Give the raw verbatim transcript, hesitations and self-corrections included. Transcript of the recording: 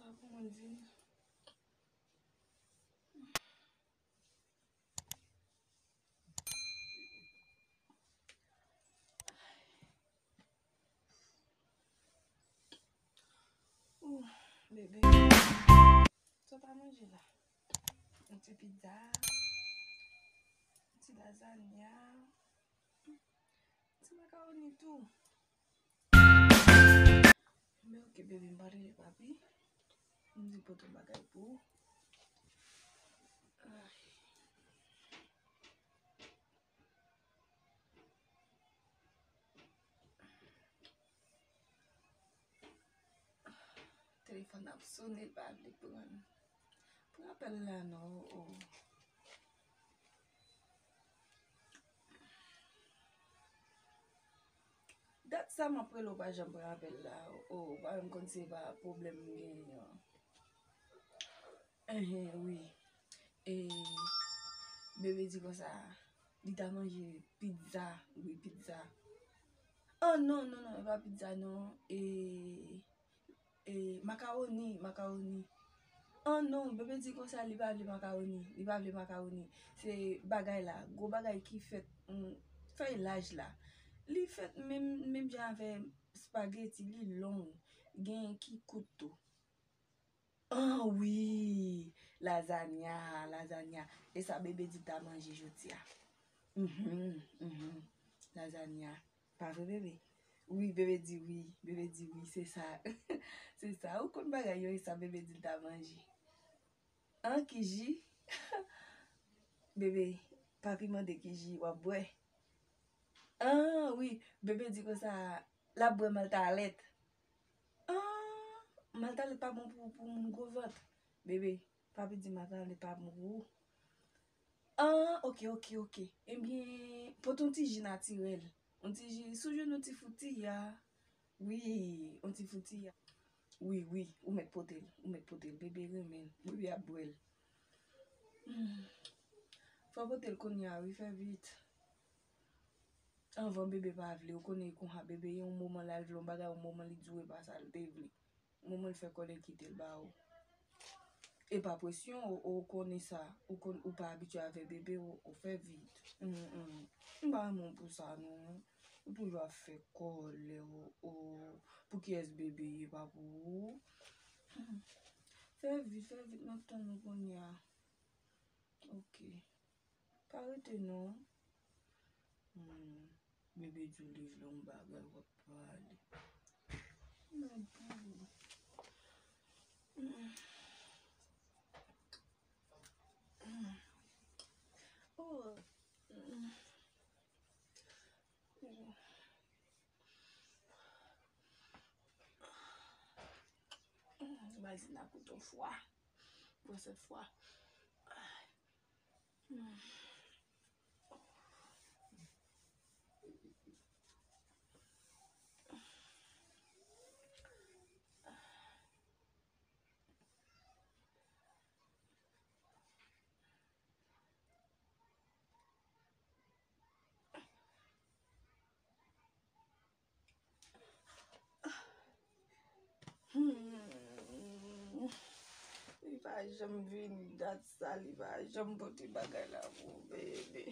Sa pou mwen di. Ooh, bebe. Sa w ta manje la? Yon ti pizza, yon ti lazanya, yon ti makawoni tou. Men oke, bebe, m pa rele papi. M di pote yon bagay pou ou. Ay. Telefòn ap sonnen, l pa vle pran. Pran apèl la non, o. Dat sa m ap rele w, pa janm pran apèl la, o. Ou pa menm konn se pa pwoblèm m genyen an. Enhen, wi. E, bebe di konsa, li ta manje pizza, wi, pizza. Oh, non, non, non, e pa pizza, non. E, e, makawoni, makawoni. Oh, non, bebe di konsa, li pa vle makawoni, li pa vle makawoni. Se bagay la, gwo bagay ki fèt, mm, fèy laj la. Li fèt menm, menm jan avè spageti, li long, gen ki kout tou. Ah wi, lazanya, lazanya. E sa bebe di ta manje jodi a. Mhm, mhm. Lazanya. Pa vre, bebe? Wi, bebe di wi. Bebe di wi, se sa. Se sa. Ou konn bagay yo, e sa bebe di l ta manje. An, ki ji? Bebe, papi mande ki ji w ap bwè. Ah, wi, bebe di konsa, l ap bwè maltalèt. Ah, maltalèt pa bon pou, pou moun gwo vant. Bebe, papi di maltalèt pa bon pou ou. Ah, oke, oke, oke. Ebyen, pote yon ti ji natirèl. Yon ti ji, sou jounen yon ti fouti a. Wi, yon ti fouti a. Wi, wi, ou mèt pote l, ou mèt pote l. Bebe renmen l, bebe ap bwè l. Hmm. Fò pote l kounye a, wi, fè vit. Anvan bebe pa vle, ou konnen e konsa, bebe yon moman la l vle yon bagay, yon moman li di w e pa sa l te vle. Yon moman l fè kòlè l kite l ba ou. E pa presyon, ou, ou konnen sa, ou konn, ou pa abitye avè bebe, ou, ou fè vit. Mm, mm. M pa renmen w pou sa, non. Ou toujou ap fè kòlè, ou, ou, pou kiyès bebe ye, pa pou ou. Fè vit, fè vit, m ap tann ou kounye a. Oke. Pa rete non. Hmm. Bebe di w li vle yon bagay, w ap pale. Men pou. Hmm. Hmm. Oh. Hmm. Oh. Hmm. Imajine akout yon fwa. Pran sèt fwa. Hmm. Li pa janm vini dat sa, li pa janm pote bagay la pou bebe.